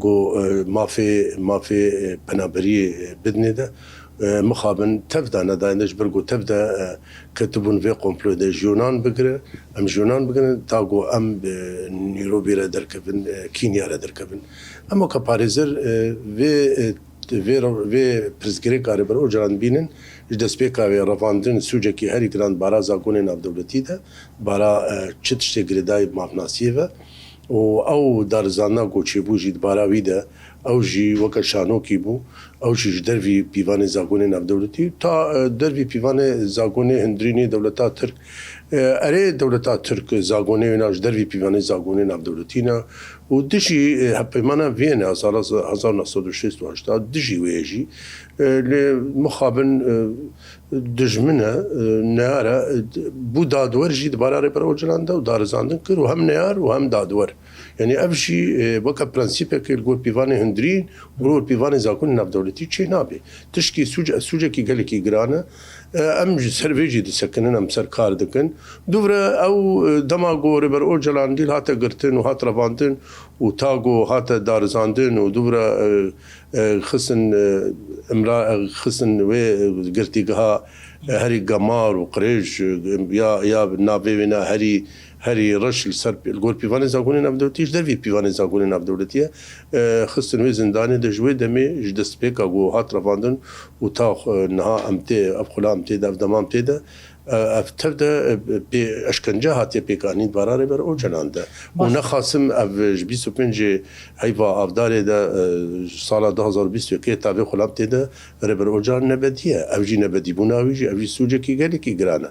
ku, e, mafê, mafê, e, penaberiyê, e, bidinê de, e, mixabin tev de nedayên de, ji ber ku tev de, e, ketibûn vê komployê de ji Yunan bigire, em ji Yunan bigirin, ta ku em, e, Nîrobî re derkevin, e, Kînya re derkevin. Em weke parêzer, e, vê, e, vê, vê pirsgirêka Rêber Ocalan bînin, ji destpêka wê revandin sûcekî herî giran bara zagonê navdewletî de, bara, e, çi tiştê girêdayî bi mafnasiyê ve û ew darizandina ku çêbû jî di bara wî de, ew jî weke şanokî bû, ew jî ji dervî pîvanê zagonê navdewletî ta, e, dervî pîvanê zagonê hundirînê dewleta Tirk. E, erê, dewleta Tirk zagonê wêna ji dervî pîvanê zagonê navdewletî ne û dijî, e, hevpeymana Viyene ya sala hezar neh sed û şêst û heşt dijî wê ye jî. E, lê mixabin, e, dijmin e, e, neyar e, e, bû dadwer jî di bara Rêber Ocalan de û darizandin kir û hem neyar û hem dadwer. Yanî ev jî, e, weke prensîpekê li gor pîvanê hundirîn û li gor pîvanê zagonê navdewletî çê nabe. Tişkî sûc, sûcekî gelekî giran e. E, em ji ser vê jî disekinin, em ser kar dikin. Dûvre ew, e, dema ku Rêber Ocalan dîl hate girtin û hat revandin û ta ku hate darizandin û dûvre, e, e, xistin, e, imra, e, xistin wê, e, girtîgeha, e, herî gemar û qirêj, e, ya, ya navê wêna herî, herî reş li ser, li gor pîvanê zagonê navdewletî, ji dervî pîvanê zagonê navdewletî ye. E, xistin wê zindanê de ji wê demê, ji destpêka ku hat revandin û ta, e, niha em tê, ev xula em tê de, ev dema em tê de, E, ev tev de, e, pê, eşkence hatiye pêkanîn di bara Rêber Ocalan de. Û nexasim ev ji bîst û pêncê heyva avdarê de, e, sala du hazar û bîst û yekê tavê xulamtê de Rêber Ocalan nebediye. Ev jî nebedîbûna wî jî, ev jî sûcekî gelekî giran e.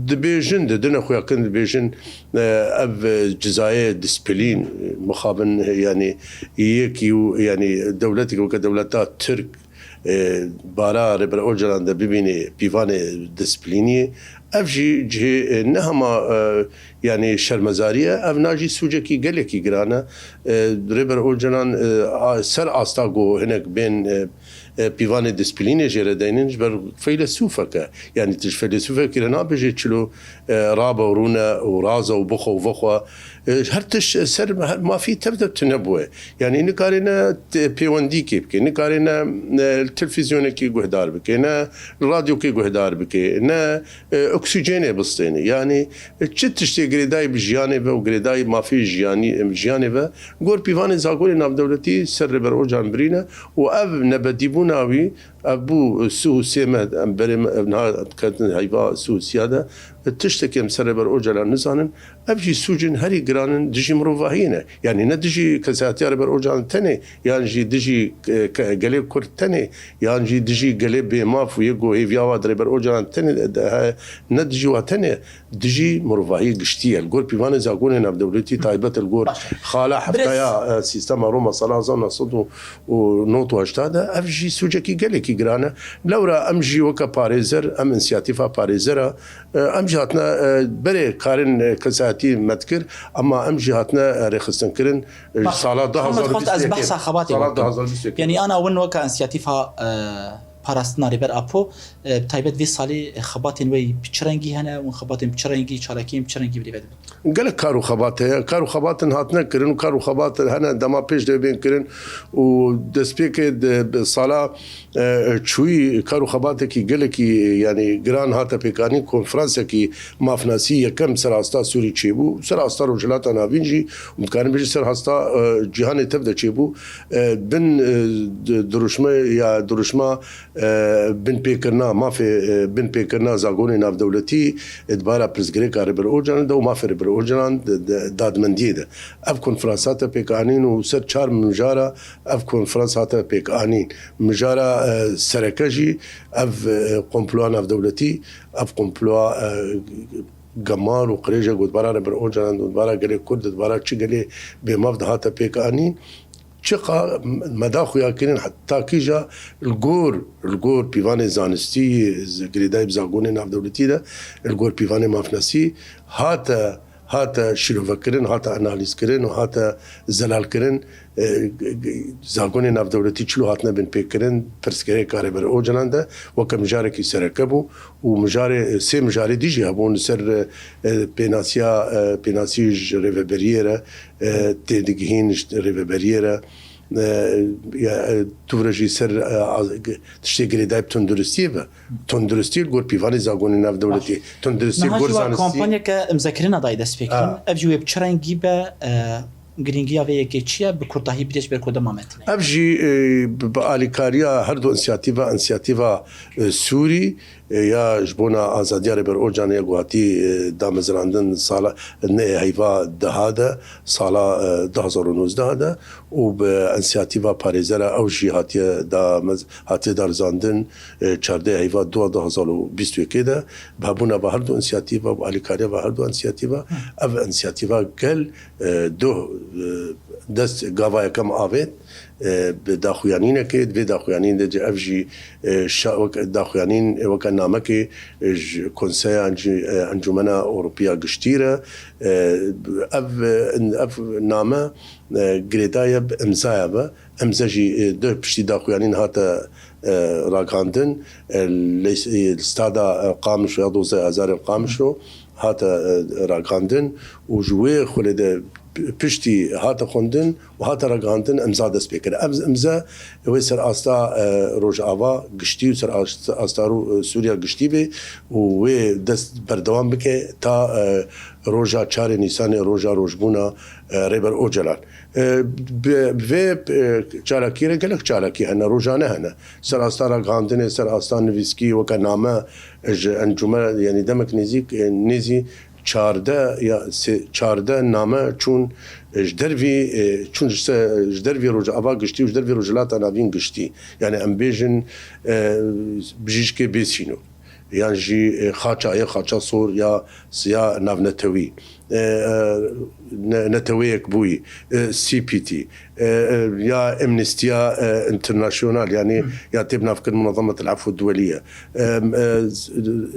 Dibêjin, didine xuyakirin, dibêjin, e, ev, e, cizayê disiplîn, e, mixabin, e, yanî yekî û, yanî dewleteke weke dewleta Tirk, e, bara Rêber Ocalan de bibînê pîvanê disiplînî. Ev jî cihê, e, ne hema, e, yanî şermezarî ye, ev na jî sûcekî gelekî giran e. E, Rêber Ocalan, e, a, ser asta ku hinek bên, e, e, pîvanê disiplînê jê re deynin, ji ber feylesûfek e. Yanî tu ji feylesûfekî re nabêjê çilo, e, rabe û rûne û raze û bixwe û vexwe. E, her tişt ser, her mafî tev de tune bûye. Yanî nikarê ne te-, pêwendîkê bike, nikarê ne, ne li televîzyonekî guhdar bike, ne li radyokê guhdar bike, ne, e, oksîjenê bistêne. Yanî, e, çi tiştê girêdayî bi jiyanê ve û girêdayî mafê jiyanî, em, jiyanê ve, gor pîvanê zagonê navdewletî ser Rêber Ocalan birîne û ev nebedîbûna wî, ev bû sih û sê meh, em berê me, ev niha ketin heyva sih û siya de, e, tiştekê em ser Rêber Ocalan nizanin, ev jî sûcên herî giran in dijî mirovahiyê ne. Yanî ne dijî kesayetiya Rêber Ocalan tenê, yan jî dijî, e, ke-, gelê Kurd tenê, yan jî dijî gelê bêmaf û yê ku hêviya wa di Rêber Ocalan tenê de, de, he, ne dijî wa tenê, dijî mirovahiyê giştî ye. Li gor pîvanê zagonê navdewletî taybet li gor Baş e. xala Birêz heftaya, e, sîstema Roma sala hezar neh sed û nod û heştê de ev jî sûcekî gelekî giran e. Lewra em jî weke parêzer, em însiyatîfa parêzer e, e, em jî hatine, e, berê karin, e, kesayetî me dikir, ema em jî hatine, e, rêxistinkirin, e, ji Baş e. sala Hemî dixwest ez du hazar û bîst û yekê, behsa xebatê sala bikim. du hazar û bîst û yekê. Yanî ana win weke însiyatîfa, e, parastina Rêber Apo, e, bi taybet vê salê, e, xebatên wê bi çi rengî hene û xebatên bi çi rengî, çalakiyên bi çi rengî bi lê ve dibin? Gelek kar û xebat heye. Kar û xebatin hatine kirin û kar û xebat hene dema pêş de bên kirin û destpêkê de bi sala, e, çûyî kar û xebatekî gelekî, yanî giran hate pêkanîn. Konferansekî mafnasî yekem ser asta Sûrî çêbû, ser asta Rojhilata Navîn jî û dikarin bêjin ser asta, e, cîhanê tev de çêbû. E, bin, e, di-, dirûşme ya dirûşma e, binpêkirina mafê, e, binpêkirina zagonê navdewletî, e, di bara pirsgirêka Rêber Ocalan de û mafê Rêber Ocalan de, de, dadmendiyê de. Ev konferans hate pêkanîn û ser çar mijara ev konferans hate pêkanîn. Mijara, e, sereke jî ev, e, komploa navdewletî, ev komploa, e, gemar û qirêj e ku di bara Rêber Ocalan de, di bara gelê Kurd de, di bara çi gelê bêmaf de hate pêkanîn. Çiqa me da xuya kirin heta kîja li gor, li gor pîvanê zanistî, girêdayî bi zagonê navdewletî de, li gor pîvanê mafnasî hate, hate şîrovekirin, hate analîzkirin û hate zelalkirin, e, g-, g-, zagonê navdewletî çilo hatine binpêkirin, pirsgirêka Rêber Ocalan de weke mijarekî sereke bû. Û mijarê, sê mijarê dî jî hebûn li ser, e, pênasiya, e, pênasî ji rêveberiyê re, e, têdigihîn ji rêveberiyê re, e, ya, e, tu re jî ser, e, az-, g-, tiştê girêdayî bi tunduristiyê ve. Tunduristî li gor pîvanê zagonê navdewletî. Baş. Tunduristî li Niha gor jî wa zanistî. Kampanyeke imzekirina dayî dest pê kirin. Ha. Ev jî wê bi çi rengî be, e, Girîngiya vê yekê çi ye? Bi kurtahî bi dê ji ber ku dema me tune. Ev jî, e, bi, bi alîkariya her du însiyatîva, însiyatîva, e, Sûrî, e, ya ji bona azadiya Rêber Ocalan ya ku hatî, e, damezrandin sala nehê heyva deha de, sala, e, du hazar û nozdeh de û bi însiyatîva parêzera ew jî hatiye damez-, hatiye darizandin, e, çardeh heyva du du hazar û bîst û yekê de, bi hebûna va her du însiyatîva, bi alîkariya va her du însiyatîva, ev însiyatîva gel e, duh, e, dest gava yekem avêt, e, bi daxuyanînekê, di vê daxuyanîn de jî ev jî, e, şa-, wek daxuyanîn, e, weke namekê, e, ji Konseya Encî-, e, Encûmena Ewropiya Giştî re, e, ev, e, ev name, e, girêdaye bi imzaya ve. Imza jî, e, duh piştî daxuyanîn hate, e, ragihandin, e, li, e, li stada, e, Qamişlo ya dozdeh Azarê Qamişlo hate, e, ragihandin û ji wê xulê de piştî hate xwendin û hate ragihandin, imza dest pê kir. Ev imze wê ser asta, e, Rojava giştî û ser asta, asta Ro-, Sûriya giştî bê û wê dest berdewam bike ta, e, roja çarê Nîsanê, roja rojbûna, e, Rêber Ocalan. E, bi, bi vê, e, çalakî re gelek çalakî hene, rojane hene. Ser asta ragihandinê, ser asta nivîskî, weke name ji encûme, yanî demek nêzîk, e, nêzî çardeh ya sê-, çardeh name çûn, e, ji dervî, e, çûn ji se-, ji dervî Rojava giştî û ji dervî Rojhilata Navîn giştî. Yanî em bêjin, e, bijîşkê bê sînor. Yan jî, e, xaça ye, xaça sor ya, ya navnetewî. E, e, ne-, neteweyek bûyî, e, C P T, e, e, ya Amnestyya, e, International, yanî ya tê bi navkirin Munazamet el Efû Duweliye. E, e,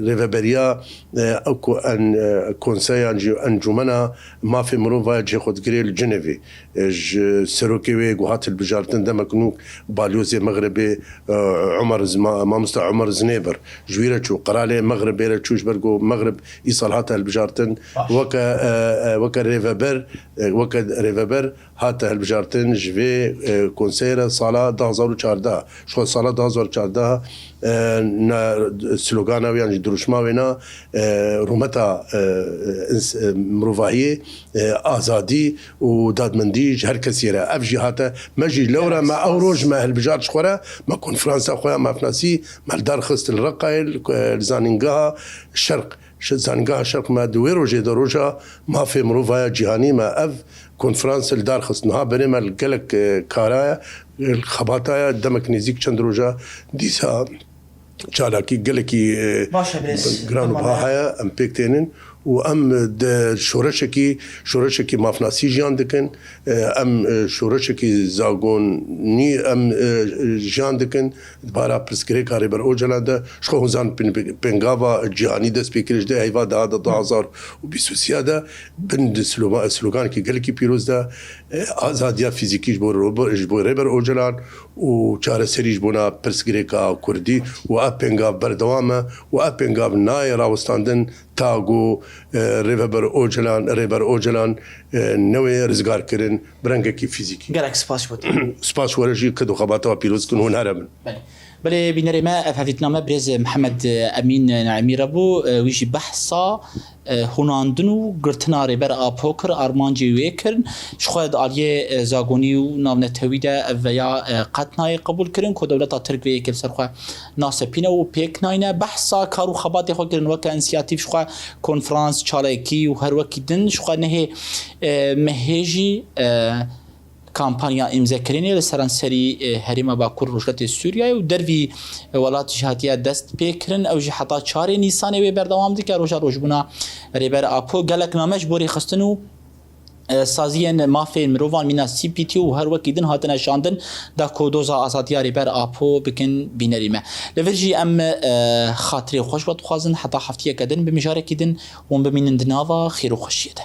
rêveberiya, e, ku en, e, konseyan jî encûmena mafê mirovan cihê xwe digirê li Cinevê. E, ji serokê wê ku hat hilbijartin demek nûk balyozê Mexribê, e, Omer Z-, Ma-, mamosta Omer Zinêbir ji wî re çû, qiralê Mexribê re çû, ji ber ku Mexrib îsal hate hilbijartin, weke, e, e, weke rêveber, e, weke rêveber hate hilbijartin ji vê, e, konseyê re sala du hazar û çardeh. Ji xwe sala du hazar û çardeh, e, na slogana wê yan jî dirûşma wê na, e, rûmeta, e, ins-, e, mirovahiyê, e, azadî û dadmendî ji her kesî re. Ev jî hate, me jî lewra me ew roj me hilbijart ji xwe re, me konferansa xwe ya mafnasî me li dar xist li Reqayê, li, li Zanîngeha Şerq. Ji Zanîngeha Şerq me di wê rojê de roja mafê mirovaya cîhanî me ev konferans li dar xist. Niha berê me li gelek, e, kara ye, li xebata ye, demek nêzîk çend roja dîsa çalakî gelekî, e, Baş e, birêz. Giran û biha heye, em pêk tênin û em di şoreşekî, şoreşekî mafnasî jiyan dikin, e, em, e, şoreşekî zagonî em, e, jiyan dikin. Di bara pirsgirêka Rêber Ocalan de, ji xwe hûn zanin pên-, pêngava cîhanî dest pê kir ji deh heyva daha de du hazar û bîst û sê de bin di sloma-, sloganekî gelekî pîroz de, e, azadiya fîzîkî ji bo Rob-, ji bo Rêber Ocalan û çareserî ji bona pirsgirêka Kurdî û ev pêngav berdewam e û ev pêngav nayê rawestandin ta ku, e, Rêveber Ocalan, Rêber Ocalan, e, newê rizgarkirin bi rengekî fîzîkî. Gelek spas ji bo te. Spas ji we re jî, ked û xebata we pîroz kin, hûn here bin. Belê. Belê, bînerê me, ev hevdîtina me birêz Mihemed Emîn Naîmî re bû. E, wî jî behsa, e, hûnandin û girtina Rêber Apo kir, armancê wê kirin. Ji xwe di aliyê, e, zagonî û navnetewî de ev veya, e, qet nayê qebûl kirin ku dewleta Tirk vê yekê li ser xwe nasepîne û pêk nayne. Behsa kar û xebatê xwe kirin weke însiyatîf ji xwe konferans, çalakî û her wekî din ji xwe nehê, e, mehê jî, e, kampanya îmzekirinê li seranserî, e, herêma Bakur Rojhilatê Sûriyeyê û dervî, e, welat jî hatiye dest pê kirin. Ew jî heta çarê Nîsanê wê berdewam dike. Roja rojbûna Rêber Apo gelek name ji bo rêxistin û, e, saziyên mafên mirovan mîna C P T û her wekî din hatine şandin da ku doza azadiya Rêber Apo bikin bînerî me. Li vir jî em, e, xatirê xweş vedixwazin heta heftiyeke din bi mijarekî din hûn bimînin di nava xêr û xweşiyê de.